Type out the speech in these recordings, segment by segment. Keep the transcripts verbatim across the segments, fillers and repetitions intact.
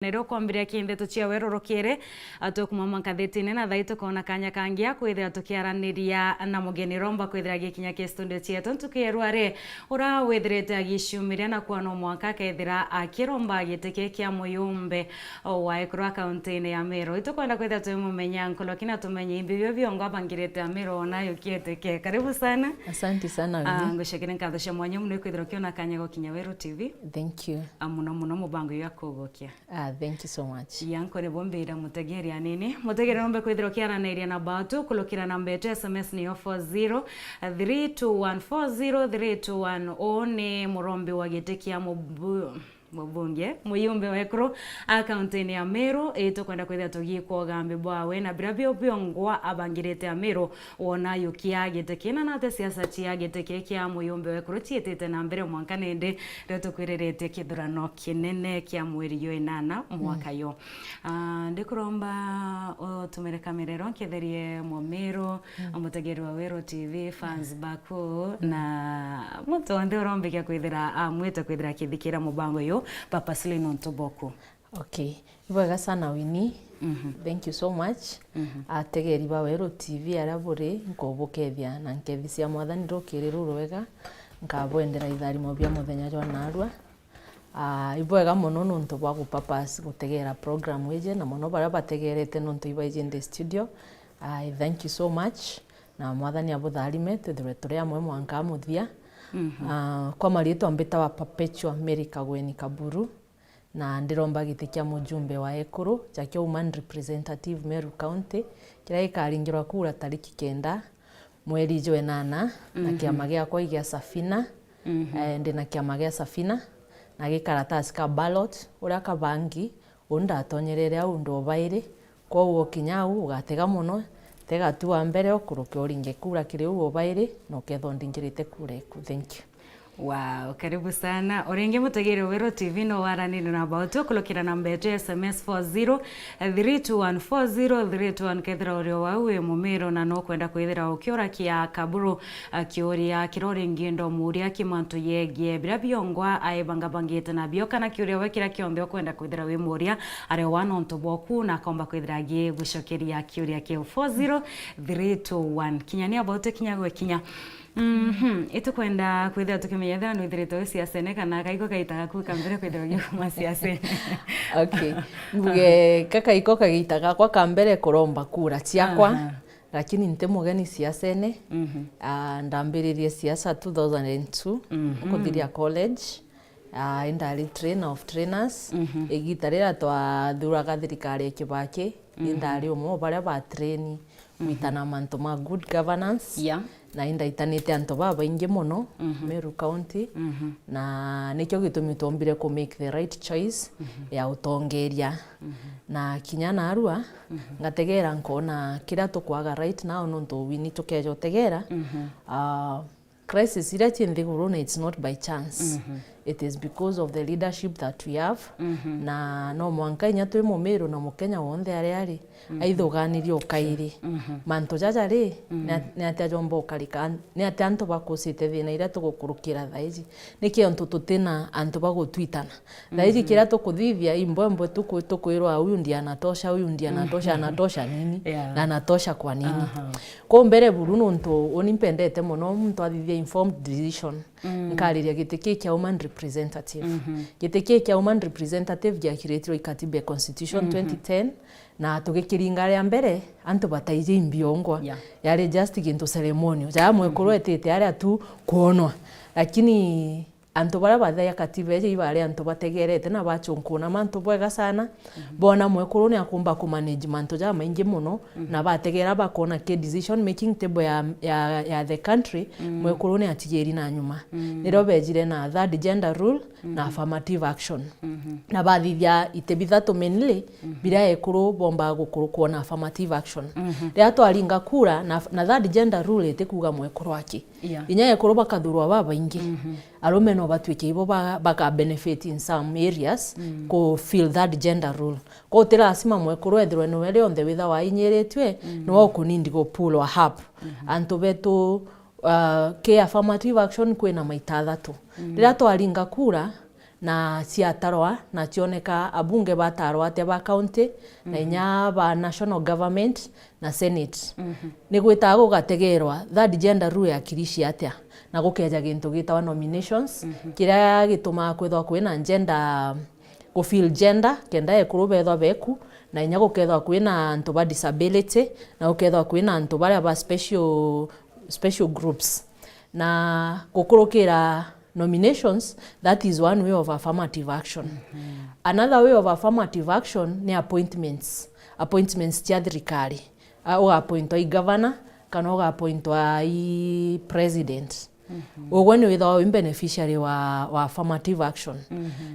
Nero kwambiria ki ndeto cia werurukiri, a, tukuma mwanka thetine na thai tukona kanya kangi a kwithira tukiaraniria na mugeni romba kwithira gikinya ki studio cietu ntuku ya rwari, ura withirite agiciumiria na kwana mwanka akethira akiromba giti ki kia muyumbe wa ekuru a kaunti-ini ya Meru. Itukwenda kwithira twimumenya nkoloki na tumenye imbi bio biongo abangirite Ameru ona yukietike. Karibu sana. Asante sana, Winnie. Ah, ngucokere nkatho cia mwanya muno ikwithira ukiona kanya gukinya Weru T V. Thank you. Ah, muno muno mubango ya kugukia. Ah, thank you so much. Yanko ni bombira mutegeri anini. Mutegeri nombe kwithira ukiaraniria na batu kulukira namba yetu ya S M S niyo four zero three two one, four zero three two one. Uu ni murombi wa giti kia mubu-, mubunge, muyumbe wa ekuru a kaunti-ini ya Meru. Itukwenda kwithira tugikwa ugambi bwawe na bira bio biongwa abangirite Ameru wona yukia giti kina na ati siasa cia giti ki kia muyumbe wa ekuru ciitite na mbere mwanka nindi rio tukwiriritie kithurano kinene kia mweri jwa inana mwaka yo. Ah, ndikuromba utumire kamera iro nkitherie Mwameru, mutegeri wa Weru T V, fans baku, na muntu wonthe urombikia kwithira amwite kwithira akithikira mubango uyu, purposely nontu boku. Okay. Ibwega sana, Winnie. Thank you so much. Ategeri ba Weru T V aria buri, nkubukethia na nkethi cia Mwathani rukiri rurwega, nkabwendera itharimo bia muthenya jwa narua. Ah, ibwega mono nontu bwa gupurpose gutegera program iji, na mono baria bategerete nontu ibaiji ndi studio. I thank you so much, na Mwathani abutharime, twithirwe turi amwe mwanka muthia. Ah, kwa mariitwa mbitawa Perpetua Mary Kagweni Kaburu, na ndiromba giti kia mujumbe wa ekuru, ja kia Woman Representative Meru County, kiria gikaringirwa kura tariki kenda mweri jwa inana, na kiama giakwa i gia Safina. Eh, ndi na kiama gia Safina, na gikaratasi ka ballot, uria kabangi, uu ndatonyerere au ndo bairi. Kwou ukinya au, ugatega mono, tega tu wa mbere ukuruke uringe kura kiri uu ubairi, na ukethwa ndingirite kura eku. Thank you. Wow, karibu sana. Uringi mutegeri wa Weru T V no waranire na about ukulukira namba yetu ya S M S four zero three two one, four zero three two one, kethira uri o wau wi Mumiru na no kwenda kwithira ukiura kia Kaburu, a, kiuria kiria uringi ndo muria ki mantu yegie bira biongwa aibangabangite nabio, kana kiuria we kiria kionthe ukwenda kwithira wi muria, ari o wa nontu bwoku na akomba kwithira agigucokeria kiuria kiu. Four zero three two one. Kinya ni about kinya gwe kinya. Mhm. Itukwenda kwithira tukimenya ethira nwithirite wi siasene kana kaiko kaita gaku ka mbere kwithirwa giuma siasene. Okay. Mbuge kakaiko kagita gakwa ka mbere kuromba kura ciakwa, aha, lakini nti mugeni siasene. Mhm. Ah, ndambiririe siasa two thousand and two, mhm, kuthiria college. Ah, indari trainer of trainers. Mhm. Igita riria twathuraga thirikari ya Kibaki, mhm, indari umwe wa baria ba train, mhm, gwitana mantu ma good governance. Yeah. Na indaitanite antu babaingi mono, mhm, Meru County. Mhm. Na nikio gitumi twombire ku make the right choice, mhm, ya utongeria. Mhm. Na kinya narua, mhm, ngategera nkona kiria tukwaga right now nontu Winnie tukeja utegera. Mhm. Ah, crisis iria ci nthigurune, it's not by chance. Mhm. It is because of the leadership that we have. Mhm. Na no mwanka inya twi Mumiru na Mukenya wonthe aria ari, mhm, aithuganirie ukairi. Mhm. Mantu jaja ri, mhm, ni at-, ni atia jomba ukarika? Ni atia antu bakucite thina iria tugukurukira thaiji? Niki ontu tutina antu bagutwitana? Thaiji, mhm, kiria tukuthithia, imbwembwe tuku-, tukwirwa, "Huyu ndiye anatosha, huyu ndiye anatosha, mhm, anatosha nini? Yeah. Na anatosha kwa nini?" Aha. Kwa mbere buru, nontu uni mpendete mono muntu athithia informed decision, mm, nkariria giti kii kia woman representative. Mhm. Giti kii kia woman representative giakiritirwe i katiba ya constitution, mhm, twenty ten, na tugikiringa ria mbere, antu bataiji imbiongwa. Yeah. Yari just gintu ceremonial. Ja mwekuru, mhm, etite aria tu kwonwa. Lakini antu baria bathaia katiba iji ibari antu bategerete na bachunkuna mantu bwega sana. Mhm. Bona mwekuru ni akumba ku manage mantu jamaingi mono, mhm, na bategera bakona ki decision making table ya, ya, ya the country, mm, mwekuru ni atigiri na nyuma. Mm. Nirio bejire na third gender rule na, mhm, affirmative action. Mhm. Na bathithia ite bithatu mainly, mhm, biria ekuru bombaga gukurukwo na affirmative action. Mhm. Riria twaringa kura na, na third gender rule itikuga mwekuru aki. Yeah. Inya ekuru bakathurwa babaingi. Mhm. Arume no batwike ibo ba-, baka benefit in some areas, mm, ku fill that gender role. Kwa ti lazima mwekuru ethirwe niwe rionthe withawa ainyiritue, mm, niwe ukunindi gu pull up. Mhm. Antu betu, uh, ki affirmative action kwina maita athatu. Mm. Riria twaringa kura, na ciatarwa na cioneka abunge batarwa atia ba county, na inya ba national government na senate. Ni gwitaga gugategerwa third gender rule ya Kirishi atia, na gukeja gintu gitawa nominations, kiria gitumaga kwithwa kwina gender, ku fill gender, kenda ekuru bethwa beku, na inya gukethwa kwina antu ba disability, na gukethwa kwina antu baria ba special, special groups. Na gukurukira nominations, that is one way of affirmative action. Another way of affirmative action ni appointments, appointments cia thirikari. Ah, ugaappointwa i governor, kana ugaappointwa i president. Ugwe ni withagwa wi beneficiary wa, wa affirmative action.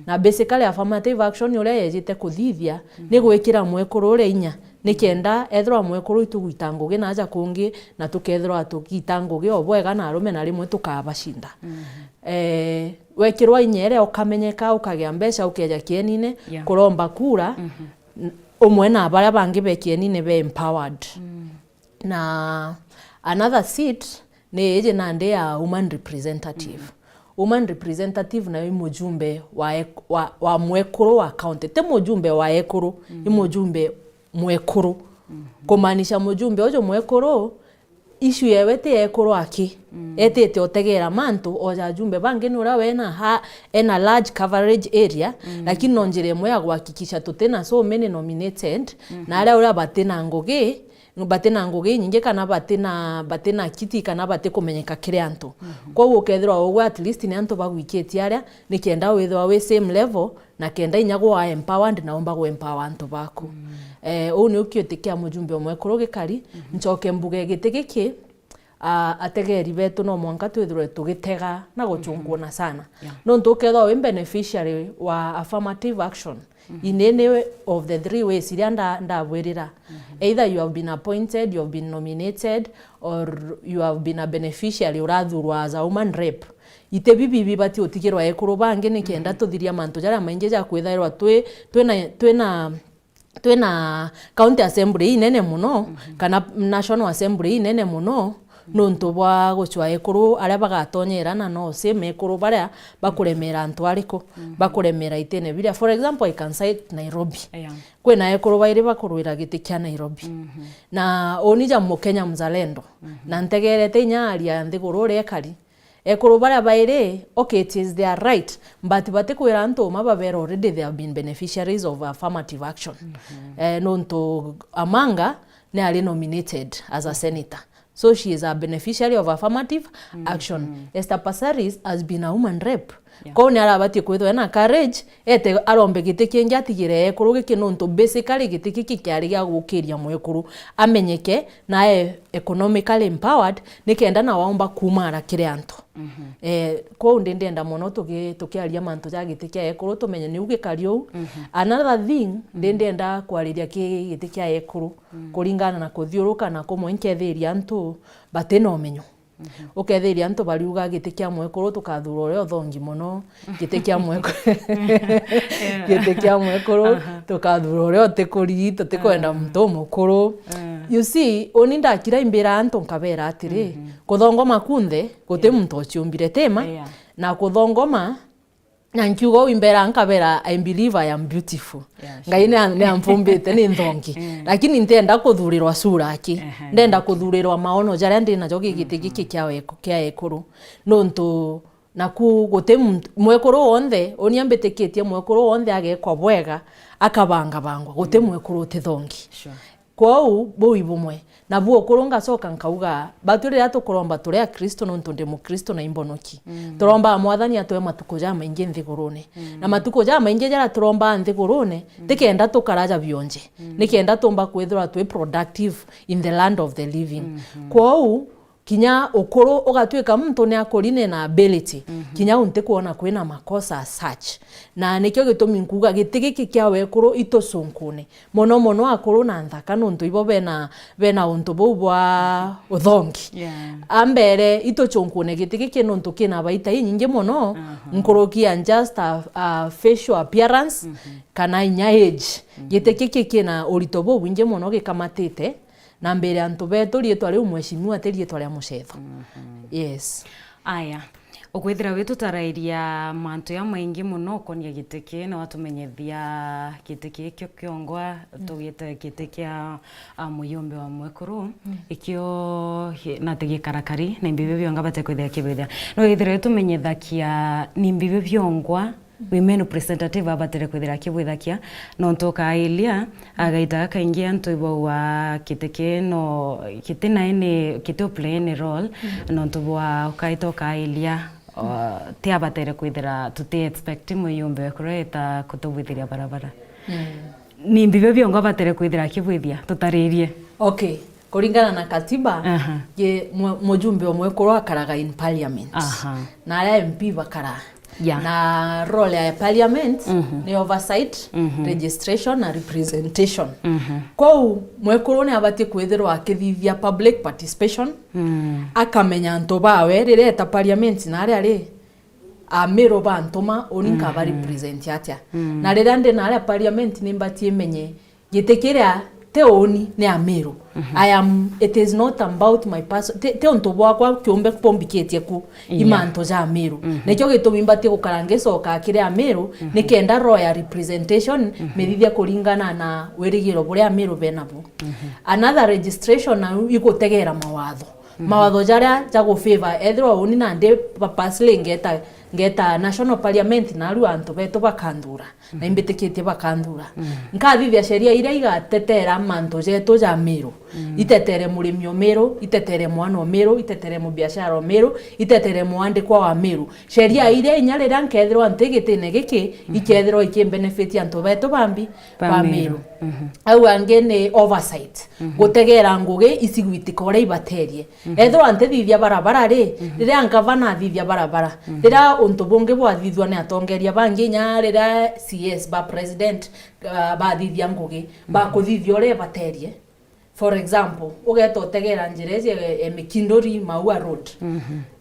Na basically affirmative action uria yejite kuthithia ni gwikira mwekuru uria inya, nikenda ethirwa mwekuru itugwita ngugi na aja kungi, na tukethirwa tugita ngugi o bwega na arume, na rimwe tukabacinda. Eh, wekirwa inya iria ukamenyeka, ukagia mbeca, ukeja kienine, Yeah. kuromba kura, n-, umwe na baria bangi be kienine be empowered. Na another seat ni iji nandi ya woman representative. Woman representative nayo i mujumbe wa ek-, wa, wa mwekuru wa county. Ti mujumbe wa ekuru, i mujumbe mwekuru. Kumaanisha mujumbe uju mwekuru, issue yewe ti ya ekuru aki. Etite utegera mantu, o ja ajumbe bangi ni uria wena ha, ena large coverage area, lakini no njira imwe ya kuhakikisha tutina so many nominated, na aria uria batina ngugi, batina ngugi inyingi kana batina, batina kiti kana batikumenyeka kiri antu. Kwou ukethirwa ugwe at least ni antu bagwikitie aria, nikenda withirwa wi same level, na kenda inya gwa empowered na umba gwa empower antu baku. Eh, uu ni ukiuti kia mujumbe umwe kuru gikari, ncoke mbuge giti giki, ah, ategeri betu no mwanka twithirwe tugitega na guchunguna sana. Yeah. Nontu ukethirwa wi beneficiary wa affirmative action, in any of the three ways iria nda-, ndabwirira, either you have been appointed, you have been nominated, or you have been a beneficiary urathurwa as a woman rep. Iti bibi bibati utigirwa ekuru bangi nikenda tuthiria mantu jaria maingi ja kwithairwa twi, twina, twina, twina county assembly inene muno, kana national assembly inene muno, nontu bwa gucwa ekuru aria bagatonyera na no same ekuru baria bakuremera antu ariku, bakuremera itene biria. For example, I can cite Nairobi. Yeah. Kwina ekuru bairi bakurwira giti kia Nairobi. Na uni ja Mukenya mzalendo. Na ntegerete inya aria nthiguru uria ekari. Ekuru baria bairi, okay, it is their right, but batikwira antu uma babera already they have been beneficiaries of affirmative action. Eh, nontu Amanga ni ari nominated as a senator. So she is a beneficiary of affirmative action. Esther Passaris has been a woman rep. Yeah. Kwou ni arabatie kwithwa ena courage, ete arombe giti kingi atigire ekuru giki nontu basically giti giki kiari gia gukiria mwekuru amenyeke na e economically empowered, nikenda na waumba kumara kiri antu. Eh, kwou ndi ndienda mono tugi-, tukiaria mantu ja giti kia ekuru tumenye niu gikari uu. Another thing, ndi ndienda kwariria ki giti kia ekuru, kuringana na kuthiuruka na kumwe nkethiria antu batina umenyo. Ukethiria antu bariuga giti kia mwekuru tukathura uria uthongi mono, giti kia mwekuru, giti kia mwekuru tukathura uria utikuri, tutikwenda muntu umukuru. You see, uni ndakira imbira antu nkabera atiri, kuthongoma kunthe guti muntu uciumbire tima, na kuthongoma Na nkiuga uu imbera nkabera, "I believe I am beautiful." Yeah, Ngai sure. ni a-, ni ampumbite ni nthongi. Lakini ntienda kuthurirwa sura aki. Ehe, Ndenda nthongi. kuthurirwa maono jaria ndi najo gigiti giki kia weko-, kia ekuru. Nontu naku guti muntu, mwekuru wonthe, uni ambitikitie mwekuru wonthe agekwa bwega, akabangabangwa. Guti mwekuru uti thongi. Sure. Kwou, buu i bumwe. Nabu ukuru ngacoka nkauga, batu riria tukuromba turi Akristo nontu ndi Mukristo na imbonoki. Turombaga Mwathani atwe matuku jamaingi nthigurune. Na matuku jamaingi jaria turombaga nthigurune, ti kenda tukara ja bionje. Ni kenda tumba kwithirwa twi productive in the land of the living. Kwou, kinya ukuru ugatwika muntu ni akuri na ena ability, kinya u ntikwona kwina makosa as such. Na nikio gitumi nkuuga giti giki kia wekuru itucunkune. Mono mono akuru na nthaka, nontu ibo bena, bena untu buu bwa uthongi. Yeah. Ambere itucunkune giti giki nontu kina baita inyingi mono, nkuruki ya just a, a facial appearance, kana inya age. Giti giki kina urito bubwingi mono gikamatite, na mbere antu betu riitwa riu mheshimiwa ti riitwa ria mucetho. Yes. Aya. Ukwithira witutarairia mantu jamaingi mono ukonia giti kii, na watumenyithia giti kii kio kiongwa, tugite giti kia, a, muyumbe wa mwekuru, ikio hi-, na tigikarakari, na imbi bio bionga bate kwithira kibwithia. No withire witumenyithakia ni imbi bio biongwa women representative abatire kwithira akibwithakia, nontu ukailia, agaita kaingi antu ibauga giti kii no, giti nae ni, giti uplay ni role, nontu bwa ukaita ukailia, uh, ti abatere kwithira tuti expect muyumbe kureta kutubwithiria barabara. Ni imbi bio bionga abatere kwithira akibwithia, tutaririe. Okay. Kuringana na katiba, Aha. ye mu-, mujumbe umwe kurwa akaraga in parliament. Aha. Na aria M P bakara. Yeah. Na role ya parliament ni oversight, registration na representation. Kou mwekuru ni abatie kwithirwa akithithia public participation, akamenya antu bawe riria eta parliament na aria ri, Amiru bantuma uni nkaba represent atia. Na riria ndi na aria parliament ni mbatie menye giti kiria ti uni ni Amiru. I am, it is not about my person. Ti, ti untu bwakwa kiumbe mbumbikitie ku. Yeah. Imantu ja Amiru. Nikio gitumi mbatie gukara ngicoka kiri Amiru, nikenda roho ya representation mithithia kuringana na wirigiro buria Amiru benabo. Another registration na igutegera mawatho. Mawatho jaria ja gufavor, ethirwa uni nandi purposely ngeta, ngeta National Parliament, narua antu betu bakanthura, na imbitikitie bakanthura. Nkathithia sheria iria igatetera mantu jetu ja Miru. Itetere murimi o Miru, itetere mwana o Miru, itetere mubiashara o Miru, itetere mwandikwa wa Miru. Sheria iria inya riria nkethirwa nti gitine giki, ikethirwa ikimbenefit antu betu bambi, ba Miru. Au angi ni oversight. Gutegera ngugi icigwitika uria ibaterie. Ethirwa ntithithia barabara ri, riria ngavana athithia barabara, riria untu bungi bwathithua ni atongeria bangi, inya riria C S ba president, ah, bathithia ngugi, bakuthithia uria ibaterie. For example, ugeta utegera njira iji e, e Mikinduri Maua Road.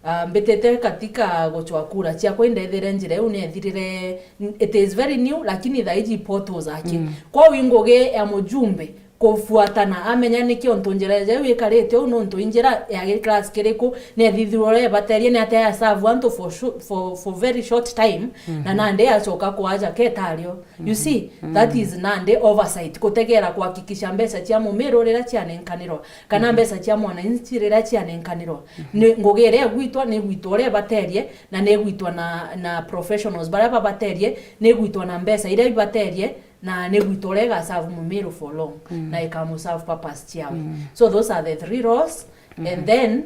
Ah, mbitite katika gucwa kura ciakwa, indethire njira iu ni ethirire, it is very new, lakini thaiji potholes aki. Kwou i ngugi ya mujumbe kufuatana, amenya niki untu njira ija iu ikarite uu, nuntu i njira ya gi-, class kiriku, ni ethithirwe uria ibaterie, ni atia ya serve antu for sho-, for, for very short time, na nandi yacoka kwaja ketario. You see, that is nandi oversight, kutegera kuhakikisha mbeca cia Mumiru riria cianenkanirwa, kana mbeca cia mwananchi riria cianenkanirwa. Ni ngugi iria igwitwa, ni igwitwa uria ibaterie, na ni igwitwa na, na professionals baria babaterie, ni igwitwa na mbeca iria ibaterie, na ni gwitwa uria igaserve Mumiru for long, na ikamuserve purpose ciawe. So those are the three roles. And then,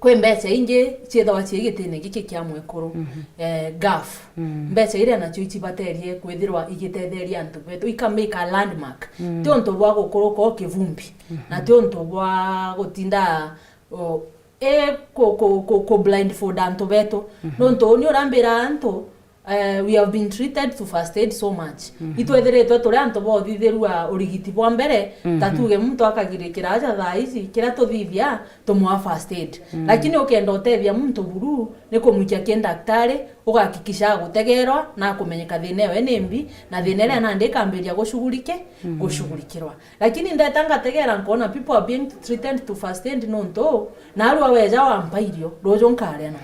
kwi mbeca ingi ciithagwa cii gitine giki kia mwekuru, eh, gaf. Mbeca iria nacio icibaterie kwithirwa igitetheria antu betu, ika make a landmark. Ti untu bwa gukuruka o kivumbi, na ti untu bwa gutinda, o, e, ku, ku, ku, ku blindfold antu betu. Nuntu uni urambira antu, eh, we have been treated to first aid so much. Itwethiritwe turi antu bothithirua urigiti bwa mbere, ta tuge muntu akagirikira aja thaa ici, kiria tuthithia, tumwa first aid. Lakini ukenda utethia muntu buru, ni kumwikia ki ndaktari, ugakikisha agutegerwa, na akumenyeka thina ewe ni mbi, na thina iria nandi ikambiria gushugurike-, gushugurikirwa. Lakini ndeta ngategera nkona people are being treated to first aid nuntu, narua weja wampa irio, ruju nkaria na.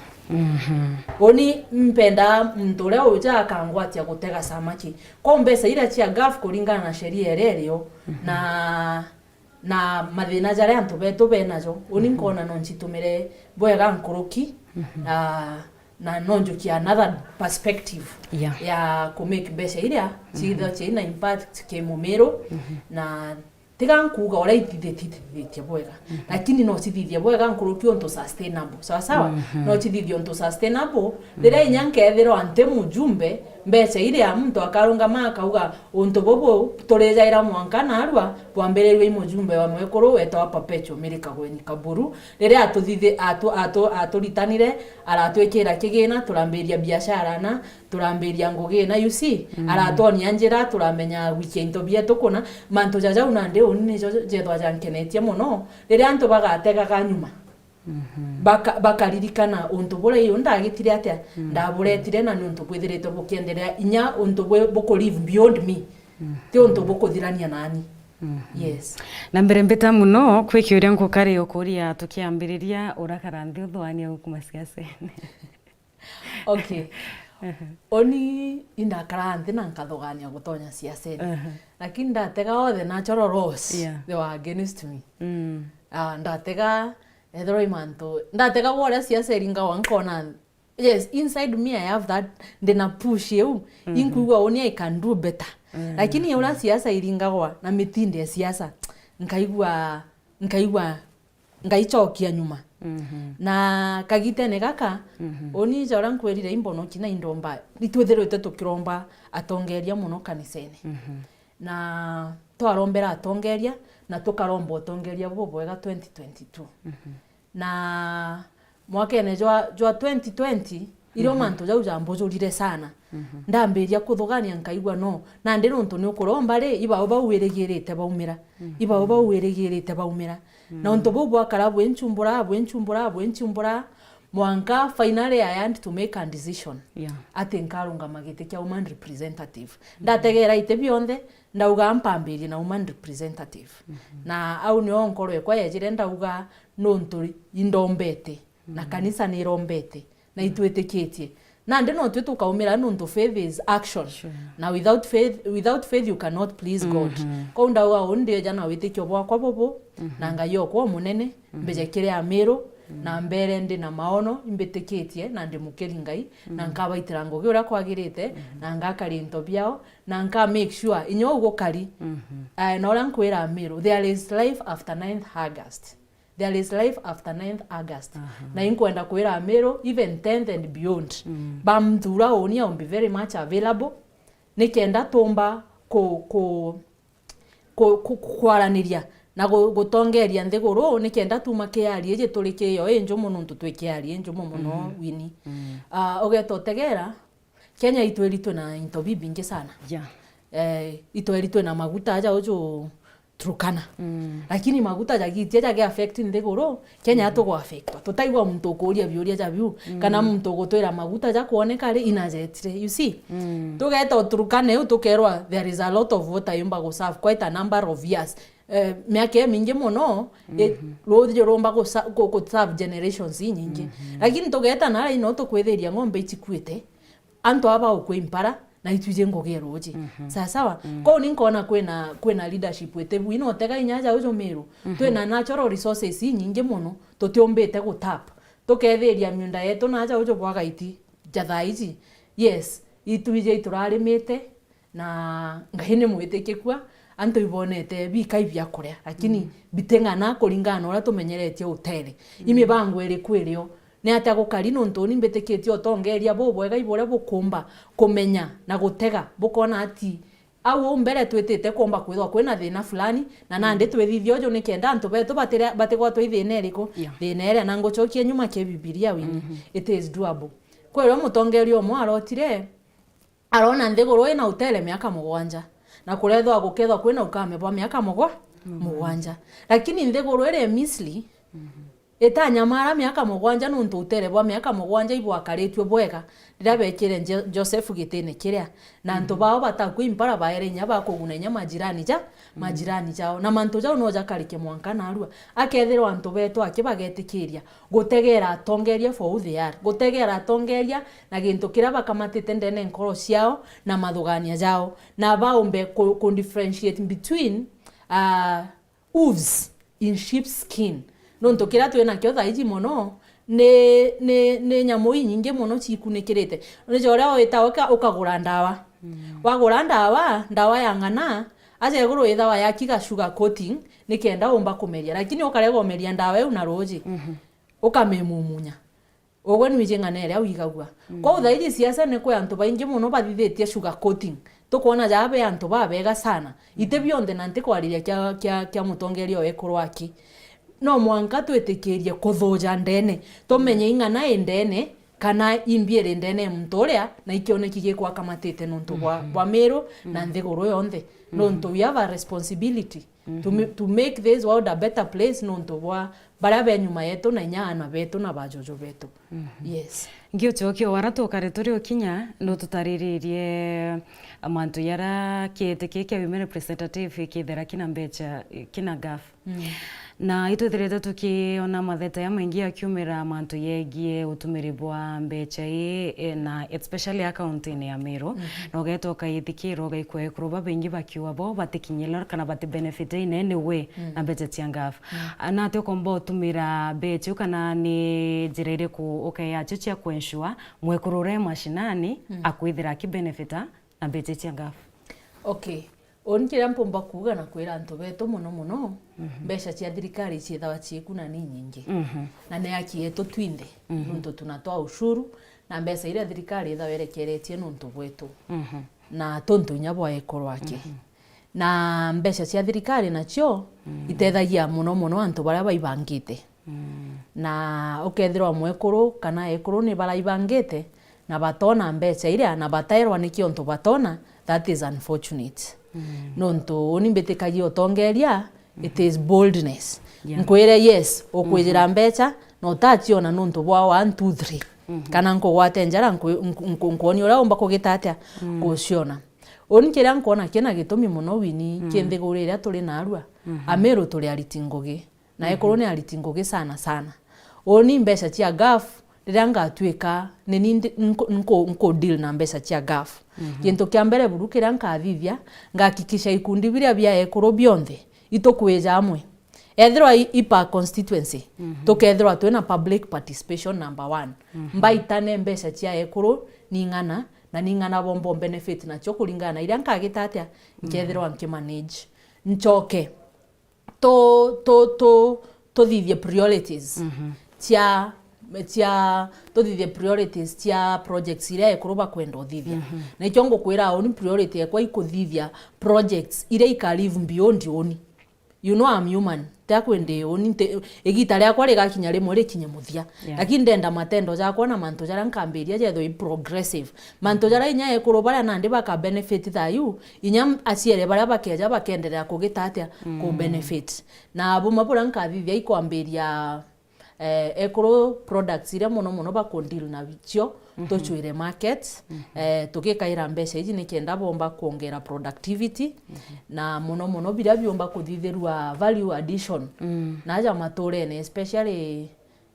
Uni mpenda muntu uria uja akangwatia gutega samaki. Ko mbeca iria cia gaf kuringana na sheria iria irio, na, na mathina jaria antu betu benajo, uni nkona no ncitumire bwega nkuruki, na na no njukia another perspective, yeah, ya ku make mbeca iria ciithwa ciina impact ki Mumiru, na tiga nkuuga uria ithithitie, ithithitie bwega, lakini no cithithie bwega nkuruki untu sustainable, sawa sawa? No cithithie untu sustainable, riria inya nkethirwa nti mujumbe, mbeca iria muntu akarungama akauga, untu bubu turijaira mwanka narua bwambirirue i mujumbe wa mwekuru wetawa Perpetual Mary Kagweni Kaburu, riria atuthithi-, atu-, atu-, aturitanire, aratwikira kigina, turambiria biashara na, turambiria ngugi na, you see, aratwonia njira, turamenya gwikia into bietu kuna, mantu ja jau nandi uni nijo jethwa jankenetie mono, riria antu bagategaga nyuma, baka-, bakaririkana untu buria iyo ndagitire atia, ndaburetire na ni untu bwithiritwe bukienderea, inya untu bwi-, buku live beyond me, ti untu bukuthirania nani. Yes. Na mbere mbita mono, kwi kiuria nkukari ukuria tukiambiriria, urakara nthi uthwania guku masiasene? Okay. Uni indakaraa nthi na nkathugania gutonya siasene. Lakini ndatega all the natural laws, yeah, they were against me. Mm. Ah, ndatega ethirwa i mantu, ndatega gwa uria siasa iringagwa nkona, yes, inside me I have that, ndina push iu, inkwigua uni I can do better. Lakini uria siasa iringagwa na mitindo ya siasa, nkaigua, nkaigua, ngaichokia nyuma. Na kagitene gaka, uni ja uria nkwirire imbonoki na indomba, itwithirite tukiromba atongeria muno kanisene. Na twarombera atongeria, na tukaromba utongeria bubwega twenty twenty-two. Na mwakene jwa, jwa twenty twenty, irio mantu jau jambujurire sana. Ndambiria kuthugania nkaigua no. Nandi nontu ni ukuromba ri, ibao bau wirigirite baumira. Ibao bau wirigirite baumira. Na untu bau bwakara bwinchumbura, bwinchumbura, bwinchumbura, mwanka finally I had to make a decision. Yeah. Ati nkarungama giti kia woman representative. Ndategera iti bionthe, ndauga mpambirie na woman representative. Na au nio nkoro ekwa yejire ndauga nontu indombete, na kanisa nirombete, na itwitikitie. Nandi no twi tukaumira nontu faith is action. Sure. Na without faith, without faith you cannot please God. Kou ndauga uu ndieja na witikio bwakwa bubu, na Ngai okwa umunene, mbije kiri Amiru, na mbere ndi na maono, imbitikitie, na ndi mukiri Ngai, na nkabaitira ngugi uria kwagirite, na ngakari into biao, na nka make sure inya uu gukari. Eh, na uria nkwira Amiru, there is life after ninth August. There is life after ninth August. Na inkwenda kwira Amiru, even tenth and beyond. Bamthura uni, I will be very much available. Nikenda tumba ku, ku, ku, ku, kwaraniria na gu, gutongeria nthiguru, nikenda tuma kiari iji turi kiyo injumu, nontu twi kiari injumu muno, Winnie. Ah, ugeta utegera, Kenya itweri twina into bibingi sana. Yeah. Eh, itweri twina maguta aja uju Turkana. Lakini maguta jagitia jagi affect nthiguru, Kenya tugu affectwa. Tutaigua muntu ukuria biuria ja biu, kana muntu ugutwira maguta jakwoneka ri inajetire. You see? Tugeta Turkana iu tukerwa there is a lot of water yumba gu serve quite a number of years. Eh, miaka imingi muno, eh, ruuji rumba gu sa-, gu, gu serve generations inyingi. Lakini tugeta nara ino tukwithiria ng'ombe ichikuite. Antu aba ukwa impara, na itwiji ngugi e ruuji. Sawa sawa? Kou ni nkona kwina, kwina leadership itibu, ino utega inya ja uju Miru. Twina natural resources inyingi muno, tutiumbite gu tap. Tukethiria miunda yetu na ja uju bwa Gaiti, ja thaa iji. Yes, itwiji iturarimite, na Ngai ni mwitikikua, antu ibonete bikai bia kuria, lakini biting'ana kuringana na uria tumenyeretie utere. I mibango iriku irio? Ni atia gukari, nontu uni mbitikitie utongeria bubwega iburia bukumba kumenya na gutega, bukona ati au uu mbere twitite kumba kwithwa kwina thina fulani, na nandi twithithia uju nikenda antu betu batire-, batigwatwa i thina iriku? Yeah. Thina iria, na ngucokie nyuma ki Bibilia, Winnie, it is doable. Kwirwa mutongeria umwe arotire, arona nthiguru ina utere miaka mugwanja, na kurethwa gukethwa kwina ukame bwa miaka mugwa-, mugwanja. Lakini nthiguru iria e Misri, itanyamara miaka mugwanja, nontu utere bwa miaka mugwanja ibwakaritue bwega riria bekire Jo-, Josefu gitine kiria, na antu bao batakua impara baere inya bakuguna inya majirani ja, majirani jao. Na mantu jau no jakarike mwanka narua. Akethirwa antu betu aki bagetikiria gutegera atongeria for who they are, gutegera atongeria na gintu kiria bakamatite ndene nkoro ciao na mathugania jao, na baumbe ku, ku differentiate between, ah, wolves in sheep's skin. Nontu kiria twinakio thaa iji mono ni, ni, ni nyamu inyingi mono ciikunikirite. Ni ja uria wita uka-, ukagura ndawa. Wagura ndawa, ndawa ya ng'ana, aja iguru ithawa yakiga sugar coating, nikenda umba kumeria. Lakini ukarega umeria ndawa iu na ruuji, ukamimumunya. Ugwe nwiji ng'ana iria wigagua. Kwou thaa iji siasene kwi antu baingi mono bathithitie sugar coating. Tukwona jaa be antu babega sana. Iti bionthe, na ntikwariria kia, kia, kia mutongeria o ekuru aki. No mwanka twitikirie kuthuja ndene. Tumenye ing'ana i ndene, kana imbi iri ndene ya muntu uria, na ikioneki gikwakamatite nontu bwa, bwa Miru na nthiguru yonthe. Nontu we have a responsibility to ma-, to make this world a better place nontu bwa baria be nyuma yetu na inya aana betu na bajuju betu. Yes. Ngiucokia wara tukare turi ukinya, no tutariririe mantu yara kiete kii kia women representative kithera kina mbecha, kina gaf. Na itwithirite tukiona matheta ya maingi akiumira mantu yegie utumiri bwa mbecha ii, eh, na especially akaunti-ini ya Meru. Mhm. Na ugeeta ukaithikira, ugaikua ekuru babaingi bakiuga bo batikinyirwa kana bati benefit in any way Mm. na mbecha cia NGAAF. Mm. Ah, na ati ukomba utumira mbecha iu, kana ni njira iriku ukeeacio cia kuensure mwekuru uria e mashinani Mm. akwithira aki benefita na mbecha cia NGAAF? Okay. Uni kiria mpumba kuuga na kwira antu betu mono mono, Mhm. mbecha cia thirikari ciithawa ciiku na ni nyingi. Mhm. Na ni haki yetu twinthe, Mhm. nuntu tunatoa ushuru, na mbecha iria thirikari ithawa irekeretie nuntu bwetu. Mhm. Na tuntu inya bwa ekuru aki. Mhm. Na mbecha cia thirikari nacio Mm. itethagia mono mono antu baria baibangite. Mm. Na ukethirwa mwekuru kana ekuru ni baraibangite, na batona mbecha iria, na bataerwa niki untu batona, that is unfortunate. Mm. Nontu uni mbitikagia utongeria, it Mhm. is boldness. Yeah. Nkwire yes, ukwijira Mhm. mbecha, na utaciona nontu bwa one, two, three. Mhm. Kana nkugwate njara, nkwi-, nku-, nku-, nkwonia uria umba kugita atia Mm. guciona. Uni kiria nkwona kina gitumi mono wini Mm. ki nthiguru iria turi narua, Mhm. Ameru turi ariti ngugi. Na Mhm. ekuru ni ariti ngugi sana sana. Uni mbecha cia NGAAF, riria ngatuika ni ni ndi-, nku-, nku-, nku deal na mbecha cia NGAAF. Mhm. Gintu kia mbere buru kiria nkathithia, ngahakikisha ikundi biria bia ekuru bionthe itukwija amwe. Ethirwa i, i per constituency, Mhm. tukethirwa twina public participation number one. Mhm. Mbaitane mbecha cia ekuru ni ng'ana, na ni ng'ana bombo benefit nacio kuringana na iria nkagita atia, Mhm. nkethirwa nkimanage. Nchoke tu-, tu-, tu-, tuthithie priorities Mhm. cia, cia, tuthithie priorities cia projects iria ekuru bakwenda uthithia. Mhm. Na ikio ngukwira uni priority ekwa ikuthithia projects iria ika live beyond uni. You know I'm human. Tia kwendi uni nte-, igita riakwa rigakinya rimwe rikinye muthia. Yeah. Lakini ndenda matendo jakwa na mantu jaria nkambiria jethwe i progressive. Mantu jaria inya ekuru baria nandi baka benefit thayu, inya aciere baria bakeja bakenderea kugita atia Mm. ku benefit. Na bumwe buria nkathithia ikwambiria, eh, ekuru products iria mono mono baku deal na cio, Mhm. tucwire market, Mhm. eh, tugikaira mbecha iji nikenda bomba kuongera productivity, Mhm. na mono mono biria biumba kuthithirua value addition. Mm. Na aja maturene, especially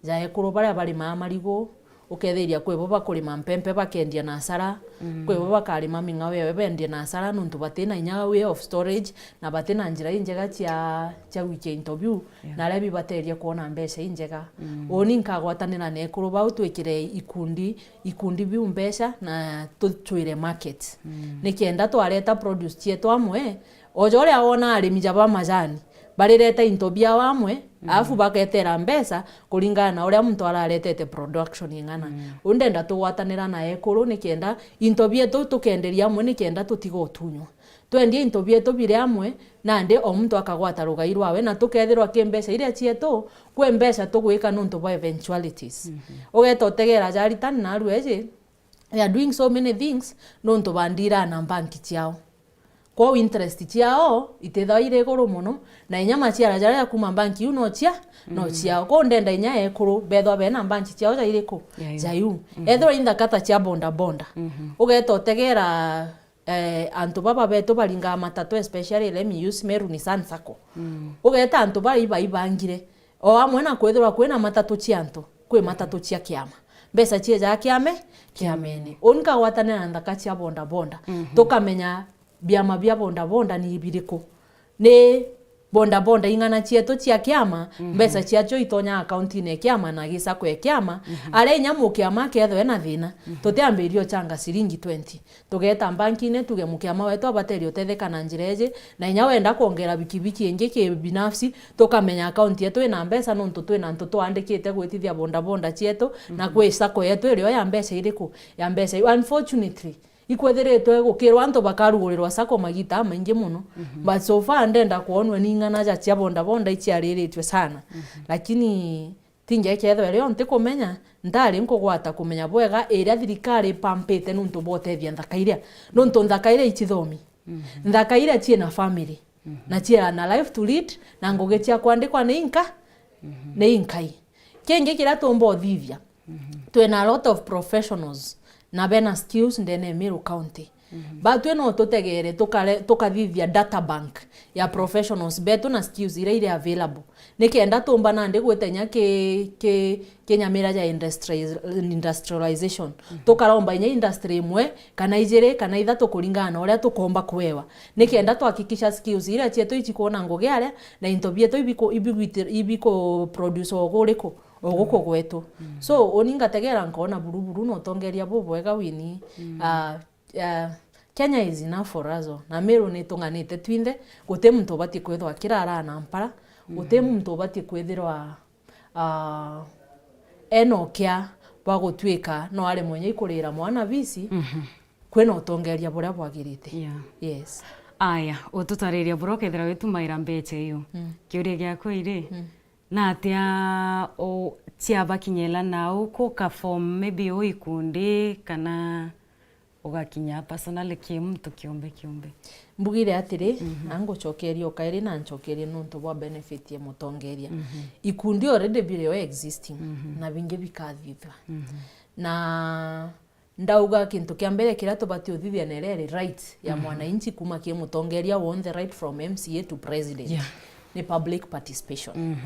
ja ekuru baria barimaa marigu, ukethiria kwi bo bakurima mpempe bakendia na asara, Mm. kwi bo bakarima ming'ao yawe bendie na asara, nontu batina inya way of storage, na batina njira injega cia, cia gwikia into biu, Yeah. na aria bibateria kwona mbecha injega. Mm. Uni nkagwatanira na ekuru bau twikire ikundi, ikundi biu mbecha na tucwire market. Mm. Nikenda twareta produce cietu amwe, o ja uria wona arimi ja ba majani, barireta into biao amwe, Mm. alafu baketera mbecha kuringana na uria muntu araretete production ing'ana. Mm. Uu ndenda tugwatanira na ekuru nikenda into bietu tukenderia amwe nikenda tutiga utunywa. Twendie into bietu biri amwe, nandi o muntu akagwata rugai rwawe, na tukethirwa ki mbecha iria cietu, kwi mbecha tugwika nontu bwa eventualities. Mhm. Ugeta utegera ja aritani na arua eji, they are doing so many things nontu bandiraa na mbanki ciao. Kwou interest ciao itithagwa iri iguru mono, na inya maciara jaria ja kuma mbanki iu no cia, no Mm. ciao. Kwou ndenda inya ekuru bethwa bena mbanki ciao ja iriku? Ja iu. Ja iu. Mhm. Ethirwa i nthaka ta cia boda boda. Mhm. Ugeta utegera, eh, antu baba betu baringaa matatu, especially let me use Meru Nissan Sacco. Mm. Ugeta antu baria ibaibangire. O amwe na kwithirwa kwina matatu cia antu, kwi matatu cia kiama. Mbeca ciejaga kiame, kiamene. Uni nkagwatanira na nthaka cia boda boda. Mhm. Tukamenya biama bia boda boda ni biriku. Ni boda boda ing'ana cietu cia kiama, Mhm. mbeca ciacio itonya akaunti-ini ya kiama na gisako ya kiama, Mhm. aria inya mukiama akethwa ena thina, Mhm. tutiambiria uchanga ciringi twenty. Tugeeta mbankine, tuge mukiama wetu abateria utetheka na njira iji, na inya wenda kwongera bikibiki ingi ki binafsi, tukamenya akaunti yetu ina mbeca, nontu twina antu twandikite gwitithia boda boda cietu, na Mhm. kwi sacco yetu irio ya mbeca iriku? Ya mbeca iu. Unfortunately, ikwethiritwe gukirwa antu bakarugurirwa sacco magita maingi mono. Mhm. But so far ndenda kwonwa ni ing'ana ja cia boda boda iciariritwe sana. Mhm. Lakini Tingi kethwa rio ntikumenya, ntari nkugwata kumenya bwega iria thirikari ipampite nuntu bwa utethia nthaka iria. Nuntu nthaka iria itithomi. Mhm. Nthaka iria ciina family. Mhm. Na ciina life to lead, na ngugi cia kwandikwa ni inka, Mhm. ni inkai. Kingi kiria tuumba uthithia, Mhm. twina a lot of professionals na bena skills ndene ya Meru County. Batwi no tutegere tukare, tukathithia data bank ya professionals betu na skills iria iri available. Nikenda tumba nandi gwita inya ki, ki, kinyamira ja industries, industrialization. Tukaromba inya industry imwe, kana ijiri, kana ithatu kuringana na uria tukomba kwewa. Nikenda twahakikisha skills iria cietu icikwona ngugi aria, na into bietu ibiku-, ibigwiti-, ibiku produce o guriku, o guku gwetu. So, uni ngategera nkona buru buru na utongeria bubwega wini. Ah, ah, Kenya is enough for us all. Na Meru ni itunganite twinthe, guti muntu ubatie kwithirwa akiraraa na mpara, guti muntu ubatie kwithirwa ah, ena ukia bwa gutuika no aremwe inya ikurira mwana bisi, kwina utongeria buria bwagirite. Yeah. Yes. Aya, ututariria buria ukethira witumaira mbecha iu. Kiuria giakwa iri, na atia u-, ciabakinyela nau kuka form maybe u ikundi kana ugakinya personally ki muntu kiumbe kiumbe? Mbugire atiri, na ngucokeria o kairi na ncokerie nontu bwa benefit ya mutongeria. Ikundi already biri o existing, na bingi bikathithua. Na ndauga kintu kia mbere kiria tubati uthithia na iria iri right ya mwananchi kuma ki mutongeria wonthe, right from M C A to president. Yeah. Ni public participation.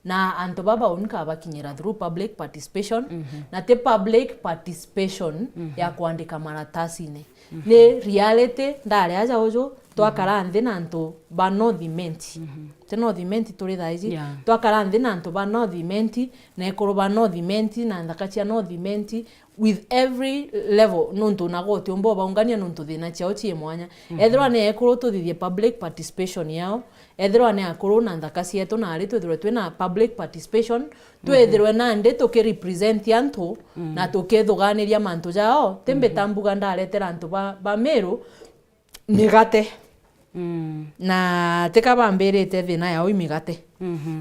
Na antu baba uni kabakinyira through public participation, na ti public participation ya kwandika maratasine. Ni reality, ndari aja uju, twakara nthi na antu ba North Imenti. Ti North Imenti turi thaa iji. Yeah. Twakara nthi na antu ba North Imenti, na ekuru ba North Imenti, na nthaka cia North Imenti, with every level, nontu nago utiumba ubaungania nontu thina ciao cii mwanya. Ethirwa ni ekuru, tuthithie public participation yao. Ethirwa ni akuru na nthaka cietu, nari twithirwe twina public participation, twithirwe nandi tukirepresent antu na tukithuganiria mantu jao. Ti mbita mbuga ndaretera antu ba, ba Meru migate. Na tika bambirite thina yao i migate.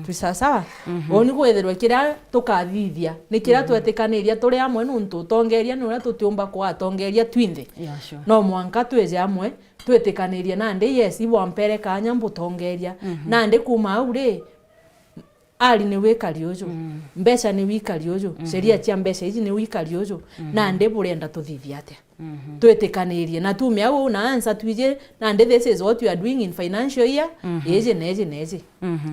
Twi sawa sawa? Uu ni kwithirwe kiria tukathithia, ni kiria twetikaniria turi amwe, nontu utongeria ni uria tutiumba kwatongeria twinthe. Yeah, sure. No mwanka twije amwe, twitikanirie nandi, yes, ibwampere kanya mbutongeria. Nandi kuma au ri, ari ni wikari uju, mbeca ni wikari uju, sheria cia mbeca iji ni wikari uju, nandi burenda tuthithie atia? Twitikanirie na tume au na answer twiji, nandi this is what we are doing in financial year iji na iji na iji.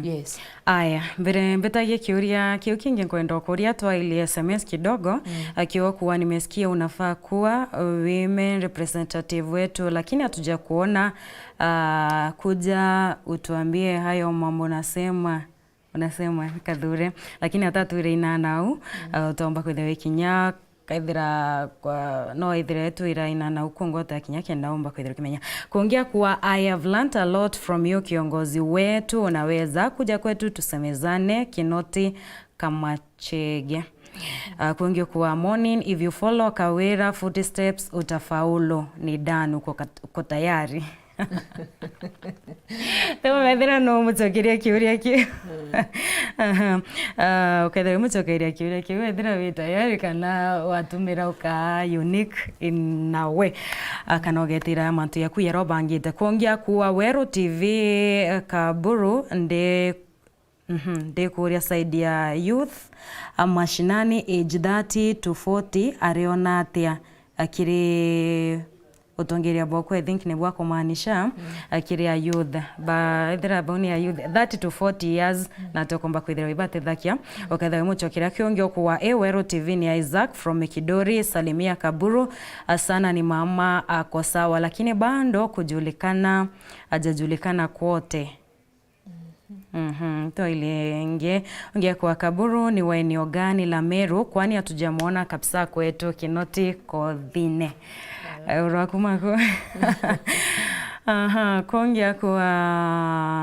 Yes. Aya, mbere mbitagie kiuria kiu kingi, nkwenda ukuria twailie S M S kidogo, akiwa kuwa nimesikia unafaa kuwa women representative wetu, lakini hatuja kuona. Ah, kuja utuambie hayo mambo unasema, unasema Kathure, lakini hata twire inana au, ah, utomba kwithira wikinya, kaithira kwa, no ithire twira inana au kuongo takinya kenda umba kwithira ukimenya. Kuongea kuwa, I have learnt a lot from you kiongozi wetu, unaweza kuja kwetu tusemezane, Kinoti Kamachege. Ah, kuongea kuwa, morning, if you follow Kawira footsteps utafaulu, ni Dan uko kat-, uko tayari. Riu wethira no umucokerie kiuria kiu. Aha. Ah, ukethira umucokeria kiuria kiu, wethira wi tayari kana watumira uka unique in a way. Ah, kana ugetira mantu yaku yarobangite. Kuongea kuwa, Weru T V, eh, Kaburu, ndi, mhm, ndikuria side ya youth, ah, mashinani age thirty to forty, ariona atia akiri utongeria bwakwa, I think nibwa kumaanisha, akiri a youth. Ba, ethira bau ni a youth, thirty to forty years, na tukomba kwithirwa ibatethakia. Ukethira wimucokeria kiu ungi ukuwa, e, Weru T V ni Isaac from Mikidori, salimia Kaburu, asana ni mama ako sawa, lakini bado kujulikana, hajajulikana kwote. Mhm, twaile ingi. Ungi kwa Kaburu, ni wa eneo gani la Meru? Kwani hatujamwona kabisa kwetu Kinoti Kothine. Eh, urwa kuma ku? Aha, kungi kwa,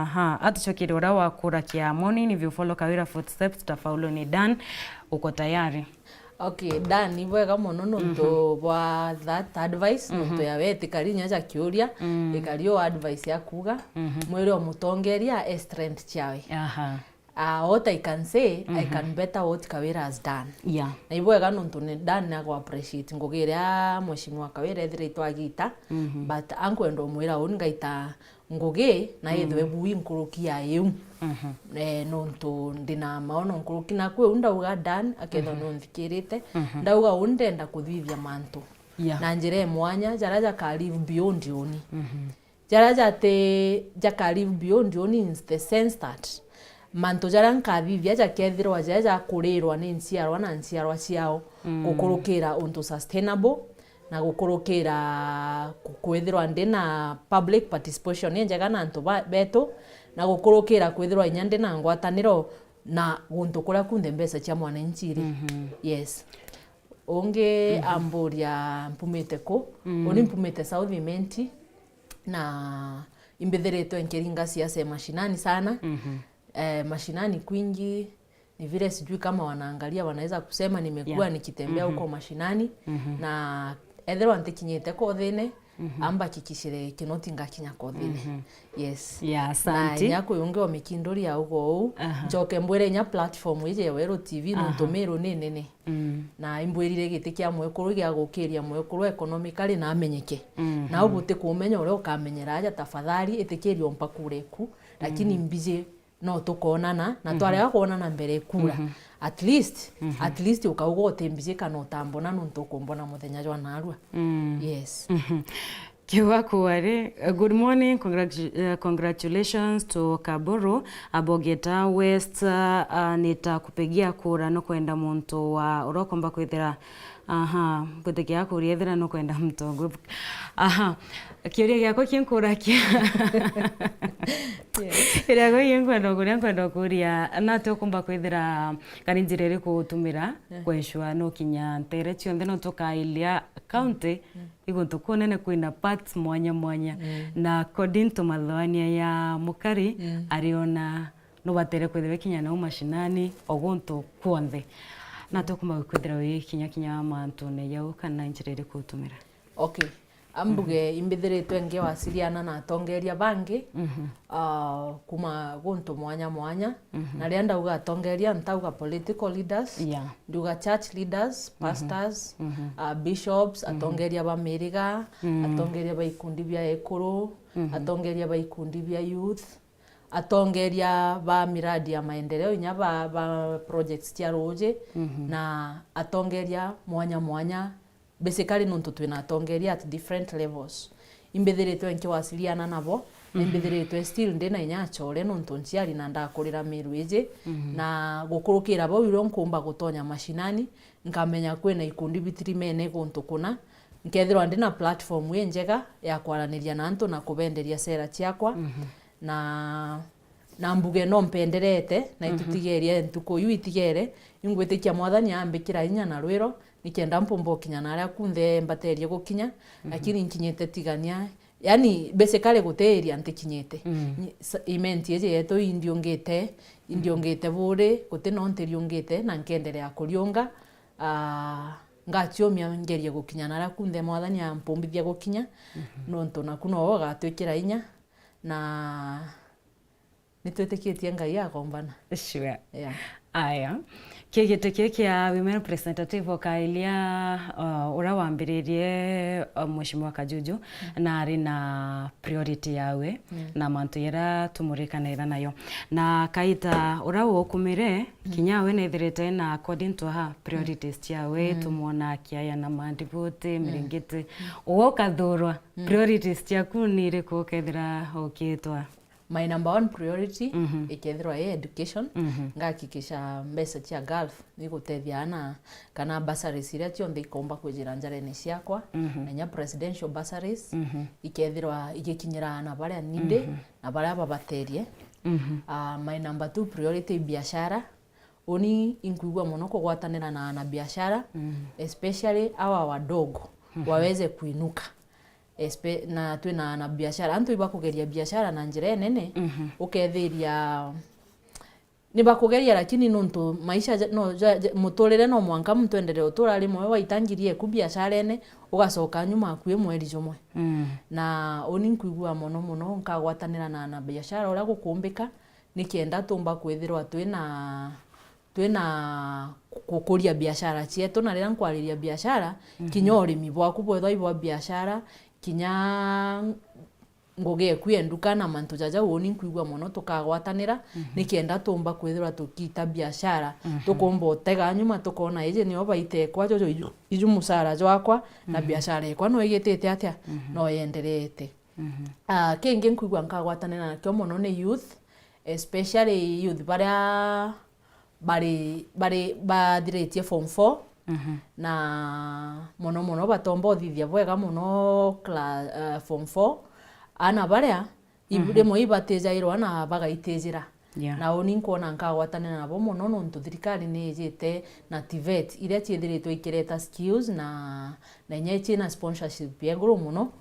aha, atucokire uria wakurakia, morning, if you follow Kawira footsteps, tutafaulu ni Dan. Uko tayari? Okay, Dan, ni bwega mono nontu bwa that advice, nontu ya wetikari inya ja kiuria, ikari o advice ya kuuga, mwire o mutongeria e strength ciawe. Aha. Ah, what I can say, I can better what Kawira has done. Yeah. Na ibwega nontu ni Dan nago appreciate ngugi iria Mheshimiwa Kawira ethiritwe agita, but ankwenda umwira uni ngaita ngugi na yithwe bui nkuruki ya iu. Eh, nontu ndina maono nkuruki, na kwi u ndauga Dan, akethwa nunthikirite, ndauga u ndenda kuthithia mantu. Yeah. Na njira ya mwanya, jaria jaka live beyond uni. Mhm. Jaria jati, jaka live beyond uni in the sense that mantu jaria nkathithia jakethirwa jaria jakurirwa ni nchiarwa na nchiarwa ciao, mm, gukurukira untu sustainable, na gukurukira ku-, kwithirwa ndi na public participation injega na antu ba-, betu, na gukurukira kwithirwa inya ndi na ngwataniro na guntu kuria kunthe mbeca cia mwananchi iri. Mhm. Yes. Ungi, mhm, amburia mpumite ku? Mm. Uni mpumite South Imenti, na imbithiritwe nkiringa siasa ya mashinani sana. Mhm. Eh, mashinani kwingi, ni vile sijui kama wanaangalia wanaweza kusema nimekuwa, yeah, nikitembea, mhm, huko mashinani, mhm, na ethirwa ntikinyite kothine, mhm, ambakikishire kinoti ngakinya kothine. Mhm. Yes. Yeah, na asante. Inya kwi ungi omikinduria ugo uu, aha, njoke mbwire inya platform iji ya Weru T V, aha, nontu Meru ni nene. Mm. Na imbwirire giti kia mwekuru gia gukiria mwekuru economically na amenyeke. Mhm. Na ubuti kumenya uria ukamenyera aja, tafadhali itikiria ompa kura eku, lakini, mhm, mbiji no tukonana, na, mhm, twarega kwonana mbere kura. Mhm. At least, mhm, at least ukauga uti mbiji kana utambona nontu ukumbona muthenya jwa narua. Mm. Yes. Mhm. Kiuga kuari, uh, good morning, congratu-, uh, congratulations to Kaburu, Abogeta West, uh, uh, nitakupigia kura nukwenda muntu wa uria ukomba kwithira, aha, ngwitikia kuria ethira nukwenda muntu ngwi-, aha, kiuria giakwa kinkurakia. Yes. Kiuria giakwa kinkwenda kuria, nkwenda kuria, nati ukumba kwithira kana njira iriku utumira, yeah, kweshwa nukinya ntere cionthe no tukailia county, mm, iguntu kunene kwina parts mwanya mwanya. Mm. Na according to mathoania ya Mukari, mm, ariona nubatere kwithirwa kinya nau mashinani, o guntu kwonthe. Na tukumba kwithirwa wi kinya kinya mantune jau kana njira iriku utumira? Okay. Ambuge, mhm, imbithiritwe ngiwasiliana na atongeria bangi, mhm, ah, kuma guntu mwanya mwanya. Mhm. Na riria ndauga atongeria, ntauga political leaders, yeah, nduga church leaders, mhm, pastors, mhm, ah, bishops, mhm, atongeria ba miriga, mm, atongeria ba ikundi bia ekuru, mhm, atongeria ba ikundi bia youth, atongeria ba miradi ya maendeleo, inya ba, ba projects cia ruuji, mhm, na atongeria mwanya mwanya, basically nontu twina atongeria at different levels. Imbithiritwe nkiwasiliana nabo, na, mhm, imbithiritwe still ndi na inya achore nontu nciari na ndakurira Meru iji, mhm, na gukurukira bau irio nkumba gutonya mashinani, nkamenya kwina ikundi bitirimene guntu kuna, nkethirwa ndi na platform injega ya kwaraniria na antu na kubenderia sera ciakwa. Mhm. Na, na mbuge no mpenderete, na, mhm, itutigerie ntuku iu itigere, ingwitikia Mwathani ambikira inya na rwiro, nikenda mpumba ukinya naria kunthe mbaterie gukinya, mhm, lakini nkinyite tigania, yani, basically guti area ntikinyite. Mm. Ni-, sa-, imenti iji yetu indiungite, indiungite buri, guti no ntiriungite, na nkenderea kuriunga, ah, ngaciumia ngerie gukinya naria kunthe Mwathani ampumbithia gukinya, mhm, nontu naku nowe ugatwikira inya, na nitwitikitie Ngai akombana. Sure. Yeah. Aya. Kigiti kii kia women representative ukailia, uh, uria wambiririe, uh, Mheshimiwa Kajuju, mm, na ari na priority yawe, mm, na mantu jaria tumurikanaira nayo. Na kaita uria ukumire, mm, kinya we nethirite na according to her priorities, mm, ciawe, mm, tumwona akiaya na mandiboti, mm, miringiti. Mm. Uwe ukathurwa, mm, priorities ciaku ni iriku ukethira ukitwa? My number one priority, mhm, ikethirwa i education, mhm, ngahakikisha mbeca cia gulf igutethia ana kana bursaries iria cionthe ikomba kwijira njarene ciakwa, mhm, na inya presidential bursaries, mhm, ikethirwa igikinyira ana baria ni ndi, mhm, na baria babaterie. Mhm. Ah, my number two priority i biashara. Uni inkwigua mono kugwatanira na ana biashara, mhm, especially awa wadogo, mhm, waweze kuinuka. Espe-, na twina ana biashara, antu ibakugeria biashara na njira inene, mhm, ukethiria nibakugeria, lakini nontu maisha ja-, no, ja-, ja-, muturire no mwanka muntu enderee utura, rimwe waita ngiri eku biasharene, ugacoka nyuma akui mweri jumwe. Mm. Na uni nkwigua mono mono nkagwatanira na ana biashara uria gukumbika, nikenda tumba kwithirwa twina, twina gukuria biashara cietu, na riria nkwariria biashara, mhm, kinya urimi bwaku bwethwa i bwa biashara, kinya ngugi eku ya nduka na mantu ja jau, uni nkwigua mono tukagwatanira, nikenda tumba kwithirwa tukiita biashara. Tukumba utega nyuma, tukona iji nio baita ekwa, jojo iju, iju musara jwakwa, na biashara ekwa no igitite atia, no yendereete. Ah, kingi nkwigua nkagwatanira nakio mono ni youth, especially youth baria bari, bari bathiritie form four, na mono mono batomba uthithia bwega mono cla-, eh, form four. Ana baria ibu-, rimwe ibatijairwa na bagaitijira. Yeah. Na uni nkwona nkagwatanira nabo mono, nontu thirikari ni ijite na TVET, iria ciithiritwe ikireta skills na, na inya ciina sponsorship ya iguru mono.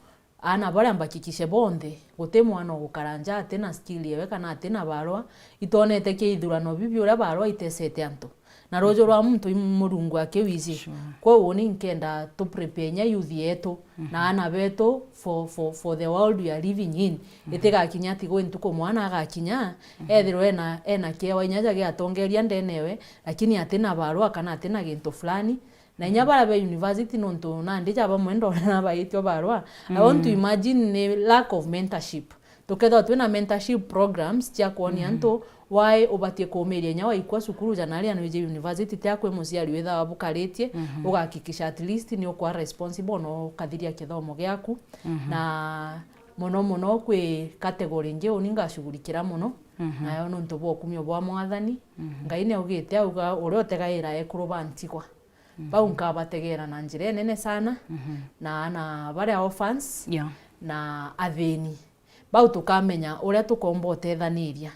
Ana baria mbakikishe bonthe, guti mwana ugukara nja ati na skill yewe kana ati na barua. Itwonete kia ithurano bibi uria barua itesete antu. Na ruju rwa muntu i Murungu akiwiji. Sure. Kwou ni nkenda tu prepare inya youth yetu na ana betu for, for, for the world we are living in. Itigakinya ati gwi ntuku mwana agakinya, ethirwe ena, ena kiewa inya ja giatongeria ndenewe, lakini ati na barua kana ati na gintu fulani. Na inya baria be university, nontu nandi ja bamwe ndona baitio barua. I want to imagine ni lack of mentorship. Tukethirwa twina mentorship programs cia kwonia antu why ubatie kuumiria inya waikua cukuru, jana aria nwiji university, ti akwi muciari withawa bukaritie, ugakikisha at least ni ukwa responsible na ukathiria kithomo giaku. Na mono mono kwi category ingi uni ngashughulikira mono, nayo nontu bwa ukumio bwa Mwathani. Ngai ni augite, auga, uria utegaira ekuru ba ntigwa. Bau nkabategeera na njira inene sana, na ana baria orphans, yeah, na athini. Bau tukamenya uria tukomba utethaniria.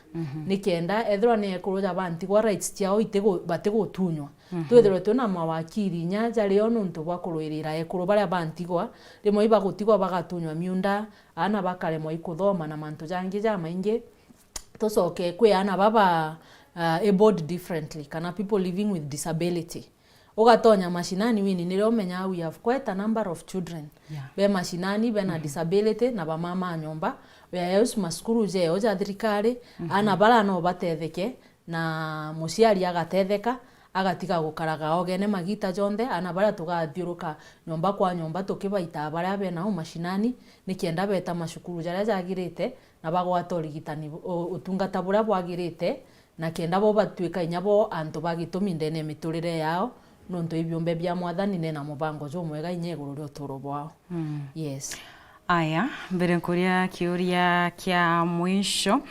Nikenda ethirwa ni ekuru ja bantigwa rights ciao itigu-, batigutunywa. Twithirwe twina mawakiri inya jario nontu bwa kuruirira ekuru baria bantigwa, rimwe ibagutigwa bagatunywa miunda, ana bakaremwa ikuthoma na mantu jangi jamaingi. Tucoke kwi ana baba, uh, abled differently, kana people living with disability. Ugatonya mashinani wini, nirio umenyaa we have quite a number of children. Yeah. Be mashinani, bena disability, na bamama a nyomba. We are else masukuru jeo ja thirikari, ana bara no batetheke, na muciari agatetheka, agatiga gukaraga ogene magita jonthe, ana baria tugathiuruka nyomba kwa nyomba tukibaita baria bena u mashinani, nikenda beta macukuru jaria jagirite, na bagwata urigitani bu-, u-, utungata buria bwagirite, na kenda bo batuika inya bo antu ba gitumi ndene ya miturire yao, nontu i biumbe bia Mwathani ne na mubango jumwega inya iguru ria uturo bwao. Mm. Yes. Aya, mbere nkuria kiuria kia mwisho.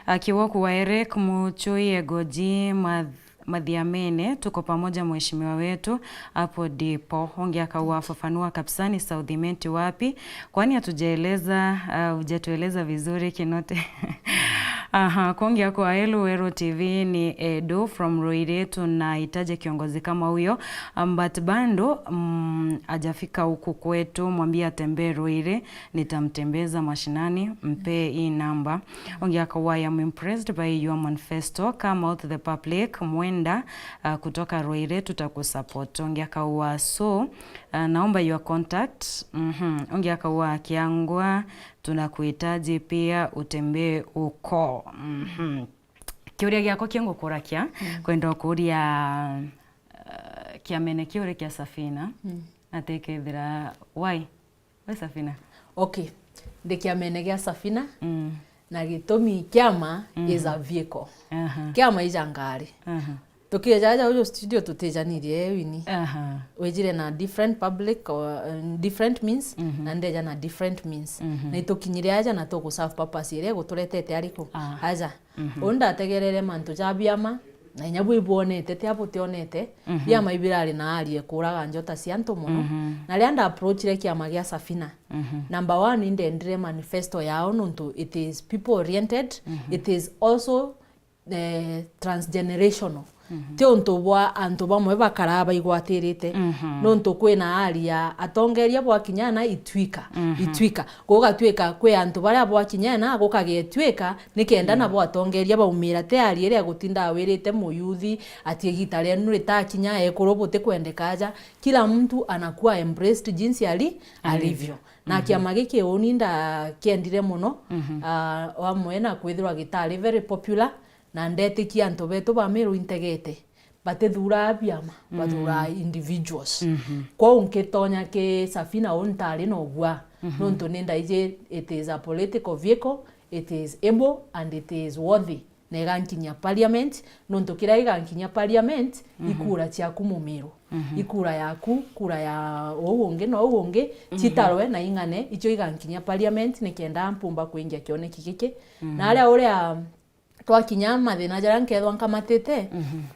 Ah, kiwoku wa Eric Muchui Egoji Math-, Mathiamene, tuko pamoja mheshimiwa wetu, hapo ndipo. Ungi akauga, fafanua kabisa ni South Imenti wapi? Kwani hatujaeleza, ah, hujatueleza vizuri Kinote. Aha, kungi akwa, hello Weru T V, ni Edu from Ruiri, tunahitaji kiongozi kama huyo. Um, but bado, mm, hajafika huku kwetu, mwambie atembee Ruiri, nitamtembeza mashinani, mpe hii namba. Ungi akauga, I am impressed by your manifesto, come out the public, Mwenda, uh, kutoka Ruiri, tutakusupport. Ungi akauga, so, uh, naomba your contact. Mhm. Ungi akauga, Kiangwa, tunakuhitaji pia utembee huko. Mhm. Kiuria giakwa kia ngukurakia, mm, kwenda ukuria, uh, kiamene kiu ri kia Safina, mm, na tikethira, why? Why Safina? Okay. Ndi kiamene gia Safina, mm, na gitumi kiama, mhm, is a vehicle. Aha. Kiama ija ngari. Aha. Tukija aja uju studio tutijanirie, Winnie. Aha. Wijire na different public or, uh, different means, mhm, na ndeja na different means. Mhm. Na itukinyire aja na tugu serve purpose iria iguturetete ariku. Ah. Aja. Mhm. Uu ndategerere mantu ja biama, na inya bwi bwonete, ti abutionete, mhm, biama ibirari na arie kuraga njota cia antu mono. Mhm. Na riria nda approachire kiama gia Safina, mhm, number one, indendire manifesto yao nontu it is people oriented, mhm, it is also eh, transgenerational. Mhm. Ti untu bwa antu bamwe bakaraa baigwatirite. Mhm. Nontu kwina aria atongeria bwakinya na itwika, mhm, itwika. Gugatuika kwi antu baria bwakinya na gukagetwika, nikenda, mhm, nabo atongeria baumira. Ti aria iria gutinda wirite muyuthi ati igita rienu ritakinya, ekuru butikwendeka aja. Kila mtu anakuwa embraced jinsi ali-, alivyo. Alivyo. Na, mhm, kiama giki uni ndakiendire mono, mhm, ah, amwe na kwithirwa gitari very popular, na ndetikia antu betu ba Meru integete. batithuraa biama, bathuraa individuals. Kwou nkitonya ki Safina uu ntari na ugua, nontu ni ndaiji it is a political vehicle, it is able and it is worthy, na igankinyia parliament, nontu kiria igankinyia parliament, ikura ciaku Mumiru. Ikura yaku, kura ya uu ungi na uu ungi, citarwe na ing'ane, icio igankinyia parliament, nikenda mpumba kwingia kioneki giki. Na aria uria twakinya mathina jaria nkethwa nkamatite,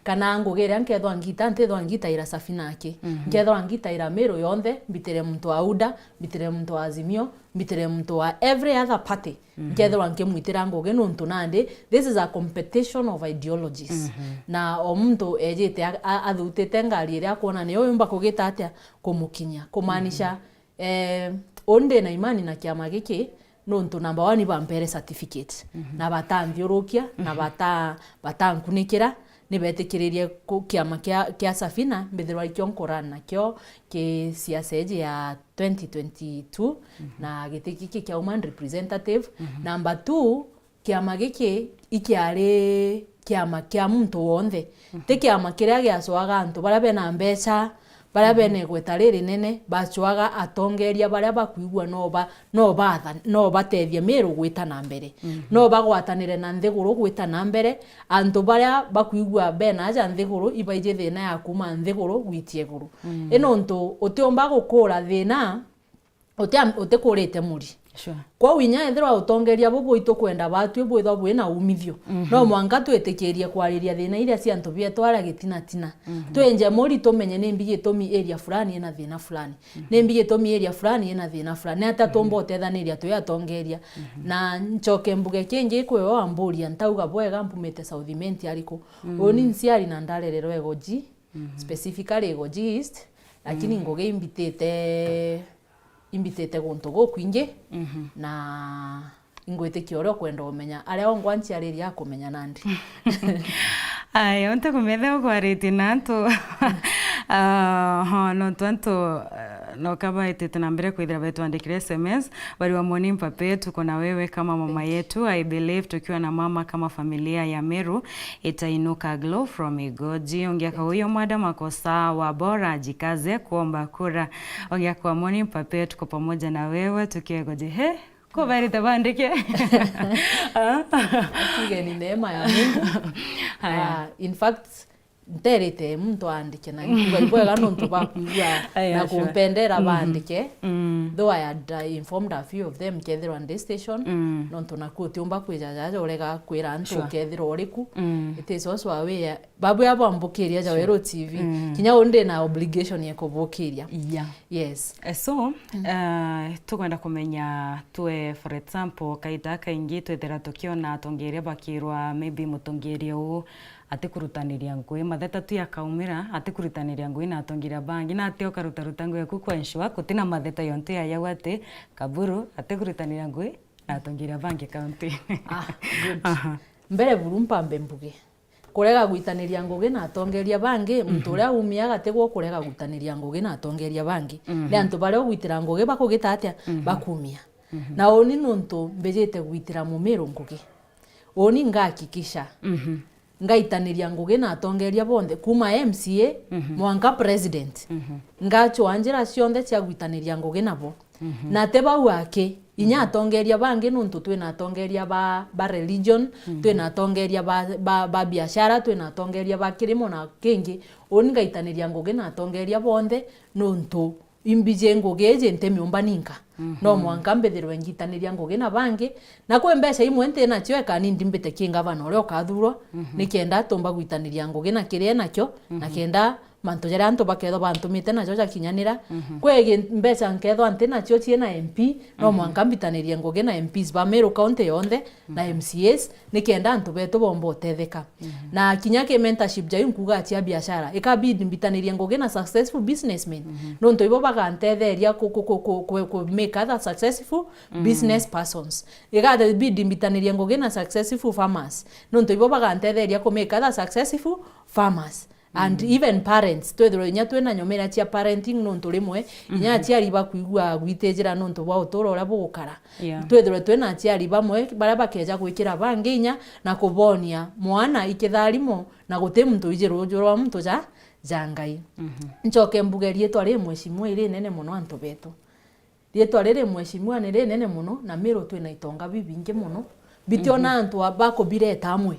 kana ngugi iria nkethwa ngita, ntithwa ngitaira Safina aki. Nkethwa ngitaira Miru yonthe, mbitire muntu wa UDA, mbitire muntu wa Azimio, mbitire muntu wa every other party. Nkethirwa nkimwitira ngugi nontu nandi, this is a competition of ideologies. Na o muntu ejite a-, a-, athutite ngari iria akwona niyo yumba kugita atia kumukinya. Kumaanisha, eh, uu ndi na imani na kiama giki, nontu number one bampere certificate, na batanthiurukia, na bata-, batankunikira, nibetikiririe ku-, kiama kia, kia Safina, mbithirwa ikio nkurana nakio ki siasa iji ya twenty twenty-two, na giti giki kia woman representative. Number two, kiama giki ikiari kiama kia muntu wonthe. Ti kiama kiria giacwaga antu baria bena mbeca, baria bena igweta ririnene, bacwaga atongeria baria bakwigua no ba-, no batha-, no batethie Miru gwita na mbere. No bagwatanire na nthiguru gwita na mbere. Antu baria bakwigua bena aja nthiguru, ibaiji thina ya kuuma nthiguru gwitia iguru. I nontu utiumba gukura thina uti-, utikurite muri. Sure. Kwou inya ethirwa utongeria bubu itukwenda batwi bwithwa bwina umithio, no mwanka twitikirie kwariria thina iria cia antu bietu aria gitinatina. Twinje muri tumenye nimbi gitumi area fulani ina thina fulani. Nimbi gitumi area fulani ina thina fulani. Ni atia tumba utethaniria twi atongeria? Na ncoke mbuge kingi kwi we wamburia, ntauga bwega mpumite South Imenti ariku? Uni nciari na ndarererwa Igoji, specifically Igoji East, lakini ngugi imbitite imbitite guntu gukwingi, na ingwitikia uria ukwenda umenya, aria ongwa nciariria akumenya nandi. Aya, untu kumetha ukwaritie na antu. Ah, ho, nontu antu, ah, noka baitite na mbere kwithira betwandikire S M S, bariwa, "Morning Pape, tuko na wewe kama mama yetu. I believe tukiwa na mama kama familia ya Meru, itainuka." Glow from Igoji. Ungiaka, "Huyo mada makosa wa bora, jikaze kuomba kura." Ongia kwa, "Morning Pape, tuko pamoja na wewe, tukiwa Igoji." He, ko berite bandike. Tuge ni neema ya Mungu. Haya. Ah, in fact, nterite muntu aandike na nkuga ibwega nontu bakwigua na kumpendera baandike. Though I had, uh, informed a few of them kethirwa ndi station, nontu naku utiumba kwija jaja urega kwira antu ukethirwa uriku. It is also a way ya Babu abo ambukiria ja Weru T V. Kinya uu ndi na obligation ya kubukiria. Yeah. Yes. Eh, so, eh, tukwenda kumenya twe, for example, kaita kaingi twithira tukiona atongeria bakirwa, maybe mutongeria uu atikurutaniria ngugi, matheta tu yakaumira, atikurutaniria ngugi na atongeria bangi, na ati ukarutaruta ngugi yaku ku ensure gutina matheta yontu yayau ati Kaburu atikurutaniria ngugi na atongeria bangi kaunti. Ah, good. Mbere buru mpambe mbuge. Kurega gwitaniria ngugi na atongeria bangi, muntu uria umiaga tigwo kurega gwitaniria ngugi na atongeria bangi. Ni antu baria ugwitira ngugi bakugita atia? Bakumia. Na uni nontu mbijite gwitira Mumiru ngugi, uni ngahakikisha ngaitaniria ngugi na atongeria bonthe, kuma M C A mwanka president. Ngachwa njira cionthe cia gwitaniria ngugi nabo. Na ti bau aki, inya atongeria bangi, nontu twina atongeria ba, ba religion, twina atongeria ba, ba, ba biashara, twina atongeria ba kirimo na kingi. Uni ngaitaniria ngugi na atongeria bonthe, nontu imbiji ngugi iji nti miumba ninka. No mwanka mbithirwe ngitaniria ngugi na bangi, na kwi mbeca imwe nti nacio, eka ni ndimbite ki ngavana uria ukathurwa, nikenda tumba gwitaniria ngugi na kiria enakio, na kenda mantu jaria antu bakethwa bantumite najo jakinyanira. Kwi gi-, mbeca nkethwa nti nacio ciina M P, no mwanka mbitanirie ngugi na M Ps ba Meru County yonthe na M C As, nikenda antu betu bomba utetheka. Na kinya ki mentorship jau nkuga cia biashara, ikabidi mbitanirie ngugi na successful businessmen, nontu ibo bagantetheria ku, ku, ku, ku, ku, ku make other successful business persons. Ikabidi mbitanirie ngugi na successful farmers, nontu ibo bagantetheria ku make other successful farmers. And even parents, twithirwe inya twina nyomera cia parenting nontu rimwe, inya aciari bakwigua gwitijira nontu bwa uturo uria bugukara. Yeah. Twithirwe twina aciari bamwe baria bakeja gwikira bangi inya na kubonia mwana ikitharimo na guti muntu iji ruuju rwa muntu ja, ja Ngai. Ncoke mbuge riitwa ri mheshimiwa irinene mono antu betu. Riitwa riri mheshimiwa ni rinene mono, na Meru twina itonga bibingi mono. Bitiona antu a-, bakubireta amwe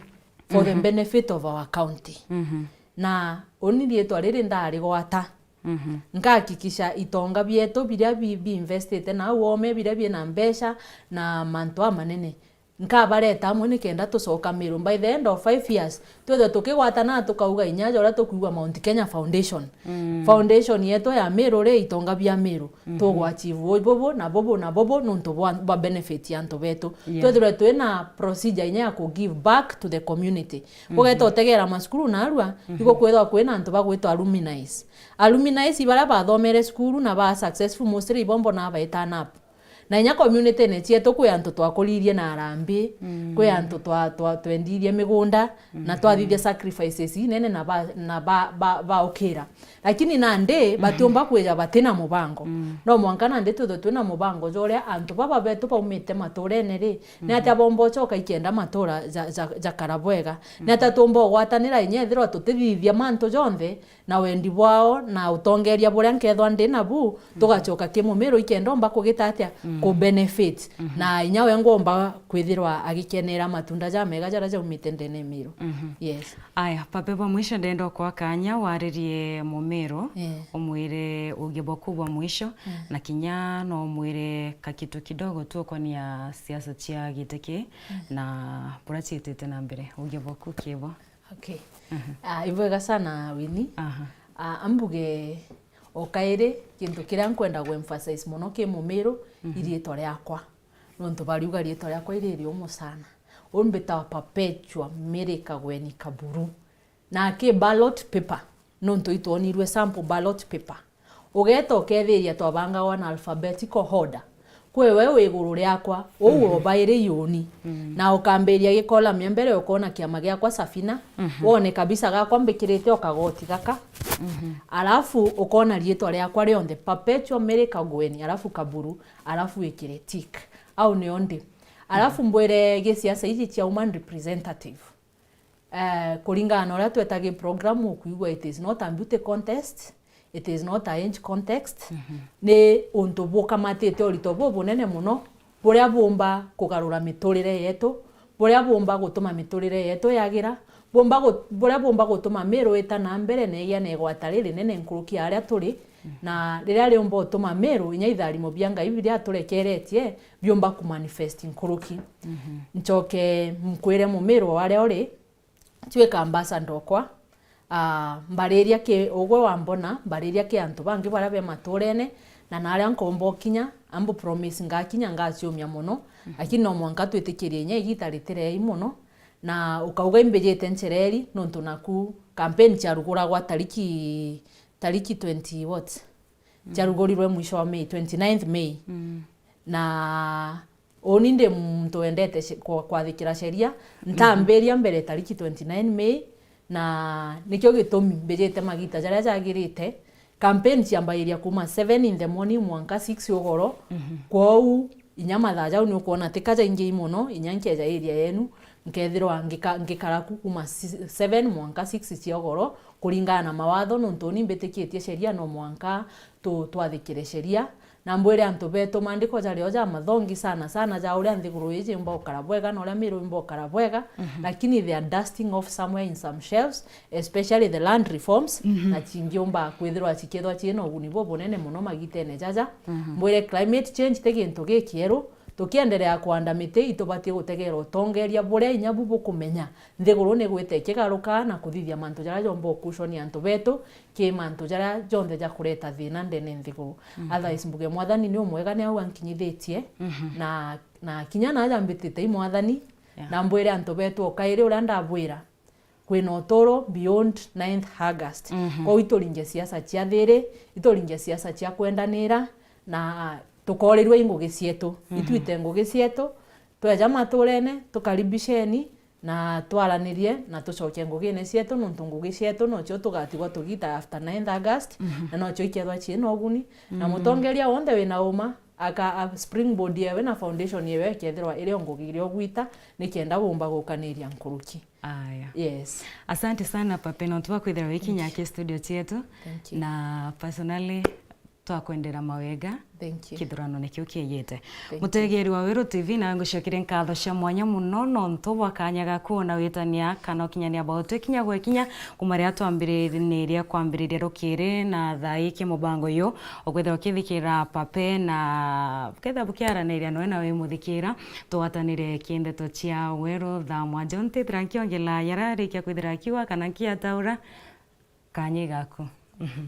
for the benefit of our county. Na uni riitwa riri ndarigwata. Nkahakikisha itonga bietu biria bi-, biinvestite nau oome, biria bina mbeca na mantu amanene. Nkabareta amwe nikenda tucoka Meru. By the end of five years, twithwe tukigwatana tukauga inya ja uria tukwigua Mount Kenya Foundation. Foundation yetu ya Meru ri, itonga bia Meru, tugwachieve bubu na bubu na bubu nontu bwa, bwa benefit ya antu betu. Yeah. Twithirwe twina procedure inya ya ku give back to the community. Ugeta utegera macukuru narua, igukwithwa kwina antu bagwitwa alumni. Alumni baria bathomere cukuru na ba successful mostly ibombo na baita nap. Na inya community-ine cietu kwi antu twakuririe na harambee, kwi antu twa-, twa-, twendirie migunda, na twathithia sacrifices inene na ba-, na ba-, ba-, baukira. Lakini nandi batiumba kwija batina mubango. No mwanka nandi twithwe twina mubango jwa uria antu baba betu baumite maturene ri, ni atia bomba ucoka ikenda matura ja-, ja-, jakara bwega? Ni atia tumba ugwatanira inya ethirwa tutithithia mantu jonthe na wendi bwao na utongeria buria nkethwa ndi nabu, tugacoka ki Mumiru ikenda omba kugita atia? Ku benefit. Na inya we ngomba kwithirwa agikenera matunda jamega jaria jaumite ndene ya Miru. Yes. Aya, pape bwa mwisho ndenda okwa kanya waririe Mumiru, eh, umwire ugie bwaku bwa mwisho, na kinya no umwire kakitu kidogo tu ukonia siasa cia giti ki na buria ciitite na mbere. Ugie bwaku kibo. Okay. Ah, ibwega sana, Winnie. Aha. Ah, ambuge o kairi, kintu kiria nkwenda gu emphasize mono ki Mumiru, i riitwa riakwa. Nontu bariuga riitwa riakwa iri riumu sana. Uu mbitawa Perpetua Mary Kagweni Kaburu. Na ki ballot paper, nontu itwonirue sample ballot paper. Ugeeta ukethiria twabangagwa na alphabetical order. Kwi we wi iguru riakwa, uu obairi iuni. Na ukambiria gi column ya mbere, ukona kiama giakwa Safina, wone kabisa gakwa mbikirite o kagoti gaka. Alafu ukona riitwa riakwa rionthe, Perpetua Mary Kagweni, alafu Kaburu, alafu wikire tick. Au nio ndi. Alafu mbwire gisiasa iji cia woman representative. Eh, kuringana na uria twetaga i program, ukwigua it is not a beauty contest, it is not a age contest. Ni untu bukamatite urito bubunene mono, buria bumba kugarura miturire yetu, buria bumba gutuma miturire yetu yagira, bumba gu-, buria bumba gutuma Miru ita na mbere na igia na igwata ririnene nkuruki ya aria turi, na riria riumba utuma Miru inya itharimo bia Ngai biria aturekeretie biumba kumanifest nkuruki. Ncoke nkwire Mumiru o aria uri, twika ambassador okwa, ah, mbariria ki ugwe wambona, mbariria ki antu bangi baria be maturene, na naria nkomba ukinya, ambu promise ngakinya ngaciumia mono, lakini no mwanka twitikirie inya igita ritirei mono, na ukauga imbijite nchereri, nontu naku campaign ciaruguragwa tariki, tariki twenty what? Ciarugurirwe mwisho wa May, twenty-ninth May. Na uni ndi muntu wendete she-, kwa-, kwathikira sheria, ntambiria mbere tariki twenty-nine May, na nikio gitumi mbijite magita jaria jagirite. Campaign ciambagiria kuma seven in the morning mwanka six ugoro. Kwou, inya mathaa jau ni ukwona ti kajaingi mono, inya nkeja area yenu, nkethirwa ngika-, ngikara ku kuma si-, seven mwanka six cia ugoro, kuringana na mawatho, nontu uni mbitikitie sheria, no mwanka tu-, twathikire sheria. Na mbwire antu betu, maandiko jario jamathongi sana sana ja uria nthiguru iji yumba gukara bwega, na uria Miru yumba gukara bwega, lakini they are dusting off somewhere in some shelves, especially the land reforms, na cingiumba kwithirwa cikethwa ciina uguni bubunene mono magitene jaja. Mbwire climate change ti gintu gikieru, tukienderea kwanda miti, itubatie gutegera utongeria buria inya bu bukumenya nthiguru ni gwita ikigaruka na kuthithia mantu jaria jomba ukuconia antu betu, ki mantu jaria jonthe ja kureta thina ndene nthiguru. Otherwise, mbuge Mwathani ni umwega, ni au ankinyithitie, na, na kinya naja mbitite i Mwathani, na mbwire antu betu o kairi uria ndabwira, kwina uturo beyond ninth August. Kwou ituringe siasa cia thiri, ituringe siasa cia kwendanira, na tukorirua i ngugi cietu. Itwite ngugi cietu, tweja maturene, tukaribisheni, na twaranirie na tucoke ngugine cietu, nontu ngugi cietu nocio tugatigwa tugita after ninth August, na nocio ikethwa ciina uguni. Na mutongeria wonthe wina uma aka a springboard yewe na foundation yewe ikethirwa iri o ngugi iria ugwita, nikenda wumba gukaniria nkuruki. Aya. Yes. Asante sana, Pape, nontu bwa kwithira wikinya ki studio cietu. Thank you. Na personally, twakwendera mawega. Thank you. Kithuranone kiu kiijite. Thank you. Mutegeri wa Weru T V, nawe ngucokerie nkatho cia mwanya muno nontu bwa kanya gaku na witania kana ukinyania bao twi kinya gwe kinya kuma riria twambirinirie kwambiriria rukiri na thaa iki mubango uyu ukwithirwa ukithikira Pape na ukethirwa bukiaraniria noe na wi muthikira. Tugwatanire ki ndeto cia Weru thaa mwanja. Ntithira nkiongela yararikia kwithira akiuga kana nkiataura. Kanya gaku. Mhm.